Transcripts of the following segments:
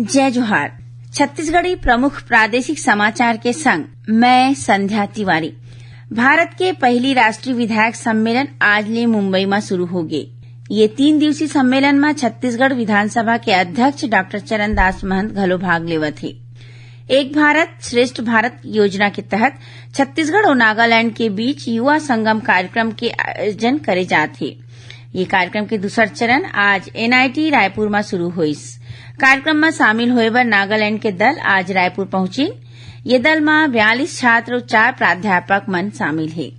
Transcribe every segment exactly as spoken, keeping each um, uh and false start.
जय जोहार। छत्तीसगढ़ी प्रमुख प्रादेशिक समाचार के संग मैं संध्या तिवारी। भारत के पहली राष्ट्रीय विधायक सम्मेलन आज ले मुंबई म शुरू होगे। ये तीन दिवसीय सम्मेलन म छत्तीसगढ़ विधानसभा के अध्यक्ष डॉक्टर चरणदास महंत घलो भाग लेवत हे। एक भारत श्रेष्ठ भारत योजना के तहत छत्तीसगढ़ और नागालैंड के बीच युवा संगम कार्यक्रम के आयोजन करे जात हे। ये कार्यक्रम के दूसर चरण आज एनआईटी रायपुर म शुरू होइस। कार्यक्रम म शामिल होए बर नागालैंड के दल आज रायपुर पहुंचिन। ये दल म बयालीस छात्र और चार प्राध्यापक मन शामिल हे।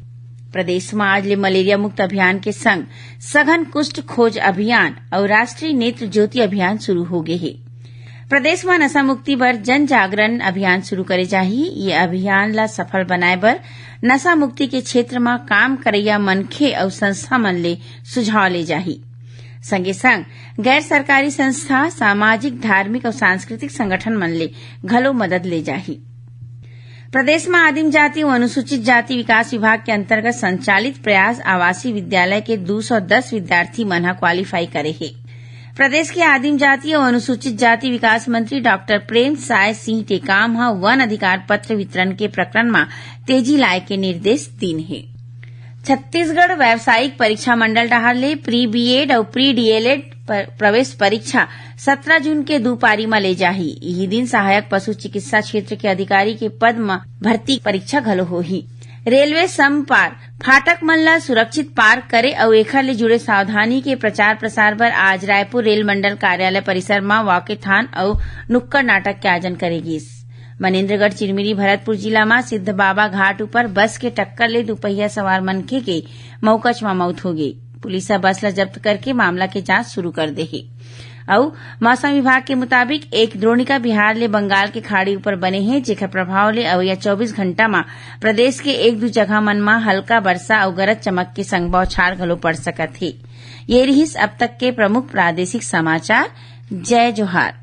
प्रदेश म आज ले मलेरिया मुक्त अभियान के संग सघन कुष्ठ खोज अभियान और राष्ट्रीय नेत्र ज्योति अभियान शुरू हो गे हे। प्रदेश म नशा मुक्ति बर जन जागरण अभियान शुरू करे जाही। ये अभियान ला सफल बनाए बर नशा मुक्ति के क्षेत्र म काम करैया मनखे अउ संस्था मन ले सुझाव ले जाही। संगे संग गैर सरकारी संस्था, सामाजिक, धार्मिक अउ सांस्कृतिक संगठन मन ले घलो मदद ले जाही। प्रदेश म आदिम जाति अउ अनुसूचित जाति विकास विभाग के अंतर्गत संचालित प्रयास आवासीय विद्यालय के दू सौ दस विद्यार्थी मन ह क्वालीफाई करे हे। प्रदेश के आदिम जाति अउ अनुसूचित जाति विकास मंत्री डॉक्टर प्रेम साय सिंह टेकाम ह वन अधिकार पत्र वितरण के प्रकरण म तेजी लाए के निर्देश दीन हे। छत्तीसगढ़ व्यावसायिक परीक्षा मंडल डहार ले प्री बीएड अउ प्री डीएलएड पर प्रवेश परीक्षा सत्रह जून के दू पारी म ले जाही। इही दिन सहायक पशु चिकित्सा क्षेत्र के अधिकारी के पद म भर्ती परीक्षा घलो होही। रेलवे समपार फाटक मन ला सुरक्षित पार करे अउ एखर ले जुड़े सावधानी के प्रचार प्रसार बर आज रायपुर रेल मंडल कार्यालय परिसर म वॉकेथॉन अउ नुक्कड़ नाटक के आयोजन करे गिस। मनेन्द्रगढ़, चिरमिरी, भरतपुर जिला म सिद्ध बाबा घाट ऊपर बस के टक्कर ले दुपहिया सवार मनखे के मउकच म मउत होगे। पुलिस ह बस ल जब्त करके मामला के जांच शुरू कर दे हे। अउ मौसम विभाग के मुताबिक एक द्रोणिका बिहार ले बंगाल के खाड़ी ऊपर बने हे, जेकर प्रभाव ले अवइया चौबीस घंटा म प्रदेश के एक दू जगह मन म हल्का बरसा अउ गरज चमक के संग बौछार घलो पड़ सकत हे। ये रिहिस अब तक के प्रमुख प्रादेशिक समाचार। जय जोहार।